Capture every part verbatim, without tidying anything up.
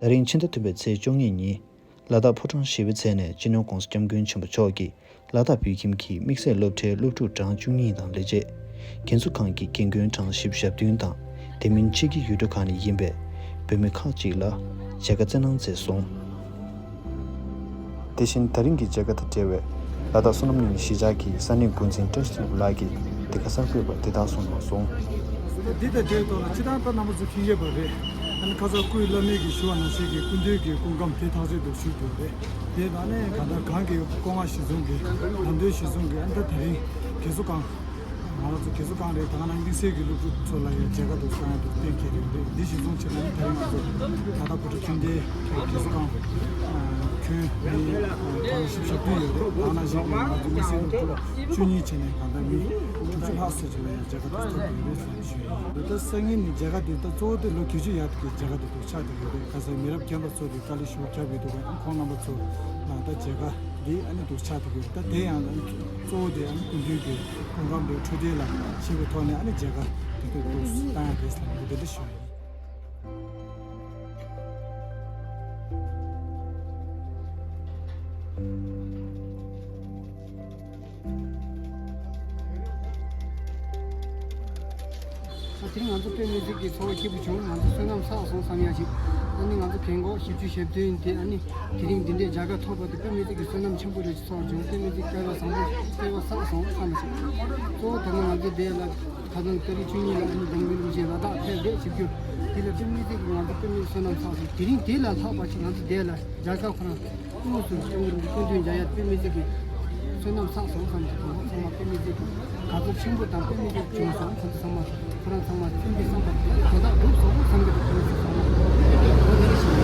ད་རིང་ཕྱི་ཟླ་བདུན་པའི་ཚེས་བཅུ་གཉིས་ཉིན། ལ་དྭགས་ཕོ་བྲང་བཞི་པའི་ཚལ་ནས་སྤྱི་ནོར་༸གོང་ས་༸སྐྱབས་མགོན་ཆེན་པོ་མཆོག་གིས་ལ་དྭགས་བོད་ཁྱིམ་གྱི་དམིགས་བསལ་སློབ་གྲྭའི་སློབ་ཕྲུག་གྲངས་བཅུ་གཉིས་དང་ལས་བྱེད། རྒན་གསོ་ཁང་གི་རྒན་རྒོན་གྲངས་བཞི་བཅུ་ཞེ་བདུན་དང་། དེ་མིན་ཕྱི་རྒྱལ་ཡུལ་གྲུ་ཁག་ནས་ཡིན་པའི་བོད་མི་ཁག་ཅིག་ལ་མཇལ་ཁ་བསྩལ་གནང་མཛད་སོང་། དེ་བཞིན་ད་རིང་གི་མཇལ་ཁ་དང་འབྲེལ་བའི་ལ་དྭགས་བསོད་ནམས་གླིང་གཞིས་ཆགས་ཀྱི་ས་གནས་འགོ་འཛིན་བཀྲ་ཤིས་ལྷུན་པོ་ལགས་ཀྱིས་འདི་ག་གསར་འགོད་པར་དེ་ལྟར་གསུངས་གནང་སོང་། འདི་དང་འབྲེལ་ཐོག་ལ་སྤྱིར་བཏང་ད་རྣམ་པ་ཚོ་མཁྱེན་ཡོད་པ་རེད། ཨ་ནི་ཁ་སང་སྐུའི་བླ་མའི་གི་ཞུ་བ་ནང་བཞིན་གྱི་སྐུ་མདུན་གྱི་སྐུ་ཁམས་དེ་ཐག་ཆོད་དུ་ཞུས་འདུག་རེད། དེ་ད་ནས་གང་ལྟར་གང་གི་སྐུ་ངལ་གཞི་བཟུང་གི་ལམ་སྟོན་གཞི་བཟུང་གི་ཨ་ནི་ད་དེ་རིང་རྒན་གསོ་ཁང་། ང་རང་ཚོ་རྒན་གསོ་ཁང་རེད། ད་ག་ནང་དམིགས་བསལ་གྱི་སློབ་ཕྲུག་ཚོ་ལ་ཡང་མཇལ་ཁ་འདུག་བསམ་ཡ་འདུག་གཏན་འཁེལ་རེད། འདི་གཞི་བཟུང་བྱས་ན་ནི་ད་རིང་ང་ཚོ་ད་ལྟ་བོད་ཕྲུག་ཁྱིམ་སྡེའི་རྒན་གསོ་ཁང་ཁྱོན་ནི་གྲངས་བཞི་བཅུ་ཞེ་བདུན་ཡོད་རེད། ད་ག་ནང་བཞིན་གྱི་ང་ཚོ་དམིགས་བསལ་སློབ་ཕྲུག་བཅུ་གཉིས་བྱས་ནས་གང་ལྟར་མི་དྲུག་ཅུ་ལྷག་ཙམ་ཅིག་ལ་ཡང་མཇལ་ཁ་འདུག་ཐོབ་ཡོད་རེད་ཟེར་ཞུ་ཡ་ཡིན། ད་ལྟ་སང་ཉིན་ནི་མཇལ་ཁ་འདི་ད་གཙོ་བོ་དེ་ལོ་བརྒྱད་ཅུ་ཡར་དུ་གི་མཇལ་ཁ་འདི་འདུག་ཆགས་བསྡད་ཡོད་རེད། ག་ཟེར་མི་རབས་རྒན་པ་ཚོ་གི་དཀའ་ལས་ཞེ་པོ་བརྒྱབ་ཡོད་འདུག་ག་ཁོང་རྣམ་པ་ཚོ་ལ་ད་མཇལ་ཁ་འདི་ཨ་ནི་འདུག་ཆགས་བསྡད་ཡོད། ད་དེ་ཡང་གཙོ་བོ་དེ་ཨ་ནི་སྐུ་མདུན་གྱི་སྐུ་ཁམས་དེ་འཕྲོད་བསྟེན་ལ་ཆེད་དུ་ཐོག་ནས་ཨ་ནི་མཇལ་ཁ་དེ་ཚོ་འདུག་བཏང་ཡ་རེད་ཟེར་ནས་འདི་འདྲ་ཞུ་ཡ་ཡིན། ད་དེ་རིང་ང་ཚོ་དཔེ་མི་སྲིད་ཀྱི་ཚོར་བ་སྐྱིད་པོ་བྱུང་། ང་ཚོ་བསོད་ནམས་བསགས་སོང་བསམ་ཡ་ཞིག་ཨ་ནི་ང་ཚོ་རྒན་གོག་བཞི་བཅུ་ཞེ་བདུན་དེ་ཨ་ནི་དེ་རིང་འདི་འདྲའི་མཇལ་ཁ་ཐོབ་པ་དེ་དཔེ་མི་སྲིད་ཀྱི་བསོད་ནམས་ཆེན་པོ་རེད་ཅེས་ཚོར་བྱུང་། དཔེ་མི་སྲིད་སྐལ་བ་བཟང་པོ་སྐལ་བ་བསགས་སོང་བསམ་ཞིག་གཙོ་བོ་ད་ནི་ང་ཚོ་འདི་ལ་ཁ་སང་ཏ་རིག་བཅུ་གཉིས་ལ་ཨ་ནི་འཛམ་གླིང་གླིང་ཆེན་ལ་དྭགས་ཕེབས་རེད་བྱེད་རྒྱུ་དེ་ལ་དཔེ་མི་སྲིད་ཀྱི་ང་ཚོ་དཔེ་མི་བསོད་ནམས་བསགས་སོང་། དེ་རིང་དེ་ལ་ལྷག་པ་ཞིག་ང་ཚོ་འདི་ལ་མཇལ་ཁ་ཁོ་རང་། དངོས་སུ་སྐྱབས་མགོན་རིན་པོ་ཆེ་སྐུ་མདུན་མཇལ་ཡ་དཔེ་མི་སྲིད་ཀྱི་བསོད་ནམས་བསགས་སོང་བསམ་གྱི་དོན་ཚང་མ་དཔེ་མི་སྲིད་ཀྱི་དགའ་ཚོར་ཆེན་པོ་དང་དཔེ་མི་སྲིད་བྱུང་སོང་། ཁོང་ཚོ་ཚང་མ་ཁོ་རང་ཚང་མ་ཚུན་གྱི་བསམ་པ་དེ་དག་འགྲུབ་སོང་བསམ་གྱི་དོན་ཚང་མ་འོ་དེ་རེད་ཞེས།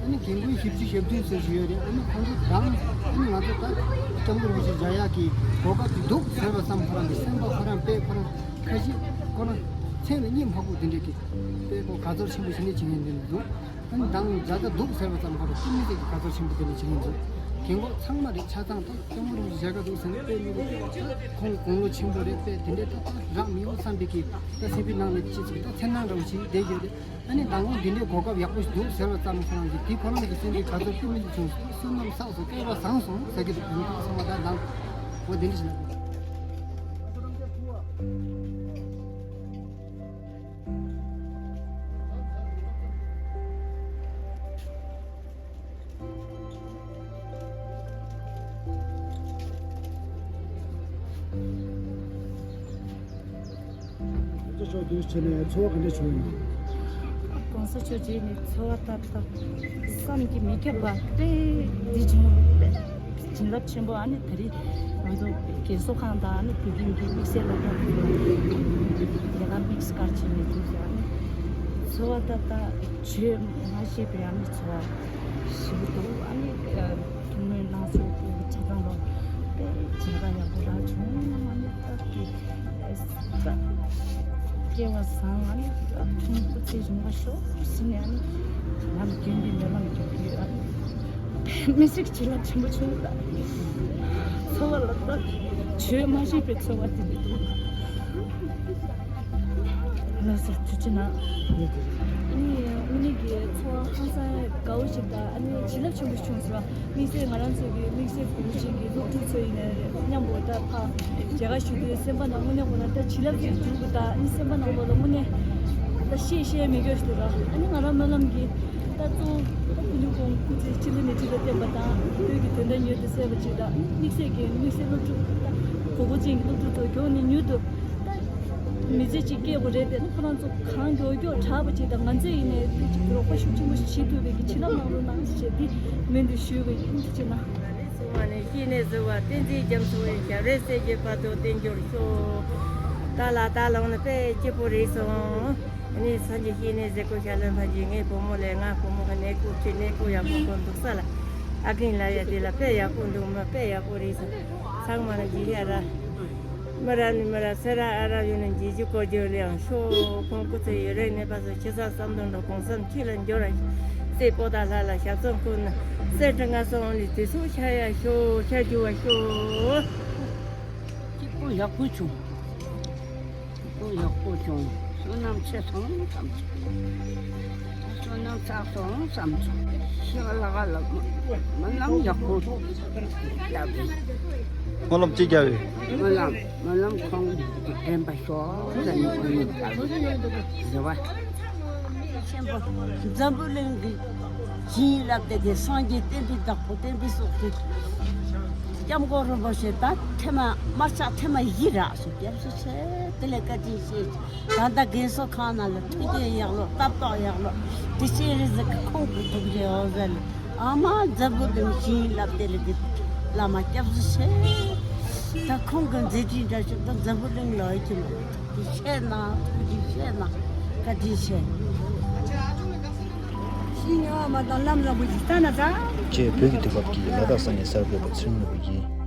ཨ་ནི་རྒན་རྒོན་བཞི་བཅུ་ཞེ་བདུན་ཟེར་ཞིག་ཡོད་རེད། ཨ་ནི་ཁོང་ཚོ་དང་ཨ་ནི་ང་ཚོ་ད་སྐྱབས་མགོན་རིན་པོ་ཆེ་མཇལ་ཡག་གི་གོ་སྐབས་དེ་འདུག་ཟེར་བ་ཙམ་ཁོ་རང་གི་སེམས་པ་ཁོ་རང་དཔེ་ཁོ་རང་ཁ་ཤས་ཁོ་རང་མཚན་ལ་སྙན་མ་གོ་དེ་འདྲས་ཀྱི་དཔེ་ཁོ་དགའ་ཚོར་ཆེན་པོ་ཞིག་ནས་བྱེད་མཁན་དེ་འདུག་ཨ་ནི་མདང་མཇལ་ཁ་འདུག་ཟེར་བ་ཙམ་ཁོ་རང་སྐུ་མི་ཐེག་གི་དགའ་ཚོར་ཆེན་པོ་དེ་ལ་བྱེད་ཀྱིན་འདུག་རྒན་གོག་ཚང་མ་རེད། ཆ་ཚང་ད་སྐྱབས་མགོན་རིན་པོ་ཆེ་མཇལ་ཁ་འདུག་ཟེར་ནས་དཔེ་མི་འདུག་ཁོང་དགུང་ལོ་ཆེན་པོ་རེད། དཔེ་དེ་འདྲའི་ད་ད་རག་མི་ཡོང་བསམ་པའི་གི་ད་སེམས་པའི་ནང་ལ་ཅི་ཅིག་ད་འཚེར་སྣང་འདྲ་བོ་ཞིག་བསྡད་ཡོད་རེད། ཨ་ནི་མདང་དགོང་འདི་འདྲའི་གོ་སྐབས་ཡག་པོ་ཞིག་འདུག་ཟེར་བ་ཙམ་ཁོ་རང་གི་དེ་ཁོ་རང་གི་སེམས་པའི་དགའ་ཚོར་སྐུ་མི་འདུག་བྱུང་སོང་། བསོད་ནམས་བསགས་སོང་། སྐལ་བ་བཟང་སོང་ཟེར་གི་འདུག་དེ་ཚང་མ་ད་མདང་འོ་དེ་འདྲ་ཞིག་ལ། ཚོགས་འདུ་བྱས་ནས་ཚོར་བ་ག་འདྲ་བྱུང་ཡོད། གོང་ས་མཆོག་མཇལ་ནས་ཚོར་བ་ད་ལྟ་བསམ་གྱིས་མི་ཁྱབ་པ་དཔེ་འདི་བྱུང་། དཔེ་བྱིན་རླབས་ཆེན་པོ། ཨ་ནི་ད་རེས་ང་ཚོ་རྒན་གསོ་ཁང་དང་ཨ་ནི་བོད་ཁྱིམ་གྱི་དམིགས་བསལ་སློབ་གྲྭ་ལས་ཀ་དམིགས་བཀར་བྱས་ནས་འདུག་ཨ་ནི་ཚོར་བ་ད་ལྟ་བརྗོད་མ་ཤེས་པའི་ཨ་ནི་ཚོར་བ་ཞེ་པོ་འདུག་ཨ་ནི་ཐུགས་སྨོན་གནང་ཚུལ་དེ་ཆ་ཚང་ལ་དཔེ་མཇལ་ཁ་ཡག་པོ་རག་བྱུང་། ཨ་ནི་སྟབས་ཀྱིས་སྐལ་བ་བཟང་། ཨ་ནི་ཐུགས་སྐུ་ཚེ་རིང་པོ་ཤོག་ཟེར་ནས་ཨ་ནི་ལམ་རྒྱུན་གྱི་སྨོན་ལམ་རྒྱག་གི་ཡོད། ཨ་ནི་དཔེ་མི་སྲིད་བྱིན་རླབས་ཆེན་པོ་བྱུང་། ཚོར་བ་ལ་ད་བརྗོད་མ་ཤེས་པའི་ཚོར་བ་དེ་འདུག་ལགས་སོ། ཐུགས་རྗེ་གནང་། ཨ་ནི་དངོས་གནས་ཀྱི་ཚོར་བ་ཧང་སང་དགའ་བོ་ཞིག་དང་ཨ་ནི་བྱིན་རླབས་ཆེན་པོ་ཞིག་བྱུང་ཟེར་བ། དམིགས་བསལ་ང་རང་ཚོ་གི་དམིགས་བསལ་བོད་ཕྲུག་ཅིག་གི་སློབ་ཕྲུག་ཚོ་ཡིན་ནའི་མཉམ་པོ་ད་ཕར་མཇལ་ཁ་ཞུ་དུས་སེམས་པ་ནང་དངོས་གནས་ཁོ་ན་ད་བྱིན་རླབས་ཅིག་འཇུག་གི། ད་ཨ་ནི་སེམས་པ་ནང་ལོགས་ལ་དངོས་གནས་ད་བཤད་བཤད་མི་དགོས་ཞིག་འདུག་ར། ཨ་ནི་ང་རང་སྨོན་ལམ་གྱི་ད་གཙོ་བོ་ད་ཕུ་ནུ་ཁོང་སྐུ་ཚེ་ཕྱི་ལ་ནས་ཕྱི་ལ་བརྟན་པ་དང་བོད་ཀྱི་དོན་དག་མྱུར་དུ་གསལ་བ་ཅིག་དང་། དམིགས་བསལ་གྱི་དམིགས་བསལ་སློབ་ཕྲུག་ད་གོ་གོ་ཅན་གྱི་སློབ་ཕྲུག་ཚོ་མགྱོགས་ནས་མྱུར་དུ་ད་མི་ཚེ་གཅིག་སྐྱེལ་དགོས་རེད་དེ། ཁོ་རང་ཚོ་གང་མགྱོགས་མགྱོགས་དྲག་པ་ཅིག་དང་། ང་ཚོ་ཡིན་ནའི་དེ་གཅིག་རོགས་པ་ཤུགས་ཆེན་པོ་ཞིག་བྱེད་ཐུབ་པའི་གི་བྱིན་རླབས་གནང་རོགས་གནང་ཞེས་འདི་སྨོན་འདུན་ཞུས་པ་ཡིན། ཐུགས་རྗེ་གནང་། སྲུང་མ་ནི་སྐྱེ་གནས་གཟུར་བ་བསྟན་འཛིན་རྒྱ་མཚོ་ཡི་ཞབས་རིམ་སྲས་ཀྱི་བར་དུ་བརྟན་གྱུར་ཤོག་ད་ལ་ད་ལོང་ནི་དཔེ་སྐྱིད་པོ་རེད་སོང་། ནི་སངས་རྒྱས་སྐྱེ་གནས་གཟིགས་སྐུ་ཞལ་ལུང་ཕན་གྱི་ངའི་བུ་མོ་ལས་ང་བུ་མོ་གི་གནས་སྐུ་ཁྲི་གནས་སྐུ་ཡག་པོ་ཁོ་འདུག་ས་ལ་ཨ་ཀིན་ལ་ཡ་དེ་ལ་དཔེ་ཡག་པོ་འདུག་མ་དཔེ་ཡག་པོ་རེད་སོང་། ཚང་མ་ལ་འཇིགས་ཡ་ར། མི་རབས་ནས་མི་རབས་ཚེ་རབས་ཨ་རབས་ཡོད་ན་འཇིགས་རྒྱུ་དཀོར་རྒྱུ་ལེན་ཤོག་ཁོང་སྐུ་ཚེ་ཡུན་རིང་གནས་པ་སོགས་ཆེ་ས་བསམ་དོན་འགྲུབ། གོང་སེམས་ཆོས་ལ་འགྱུར་བ་ཤོག་སྲས་པོ་ཏ་ལྷ་ལ་ཞབས་སོར་འཁོད་ན་སྲས་སྤྲིན་ང་སོང་ནས་དུས་སུ་ཤར་ཡ་ཤོག་ཤར་རྒྱུ་བ་ཤོག་སྐྱིད་པོ་ཡག་པོ་བྱུང་། སྐྱིད་པོ་ཡག་པོ་བྱུང་། བསོད་ནམས་ཆེ་སོང་བསམ་གྱི། སྨོན་ལམ་བསགས་སོང་བསམ་སོང་། ཤི་བ་ལ་ག་ལ་སྨོན་ལམ་ཡག་པོ་བཏབ་པས། སྨོན་ལམ་ཅི་བརྒྱབ་པས། སྨོན་ལམ་སྨོན་ལམ་ཁོང་གི་དྲན་པ་ཤོག་ཟེར་ནས་སྨོན་ལམ་བཏབ་པས། རེ་བ་ཆེན་པོ། འཛམ་བུ་གླིང་གི་བྱིན་རླབས་དེ་གའི་སངས་རྒྱས་བསྟན་པའི་བདག་པོ་བསྟན་པའི་སྲོག་ཏུ་སྐྱབས་མགོན་རིན་པོ་ཆེ་ད་ཐེངས་མ་དམར་ཆག་ཐེངས་མ་བཞི་རག་སོང་། སྐྱབས་སུ་མཆི། དེ་ལས་བཀའ་དྲིན་ཆེ། ད་ལྟ་རྒན་གསོ་ཁང་ནང་ལ་ཐུགས་རྗེ་ཡག་ལོ་སྟབས་ཐོག་ཡག་ལོ་དེ་ཤེས་རེ་ཟིག་ཁོང་གི་ཐུགས་རྗེ་འོ་ཟེར་ལ། ཨ་མ་འཛམ་བུ་གླིང་བྱིན་རླབས་དེ་ལ་གི་བླ་མ་སྐྱབས་སུ་མཆི། ད་ཁོང་གི་མཛད་འཕྲིན་འདྲ་ཞིག་ད་འཛམ་བུ་གླིང་ལ་ཡོད་ཀྱི་མ་རེད། ཐུགས་རྗེ་ཆེ་གནང་། ཐུགས་རྗེ་ཆེ་གནང་། བཀའ་དྲིན་ཆེ། ཤི་ཉོ་མ་དང་ལམ་ལ་བུ་ཅིག་ལྟ་ན་ཚ། ཅེས་བོད་ཀྱི་དུས་བབ་ཀྱིས་ལ་དྭགས་ས་གནས་གསར་འགོད་པ་ཚུལ་ནོར་བུ་ཡིས།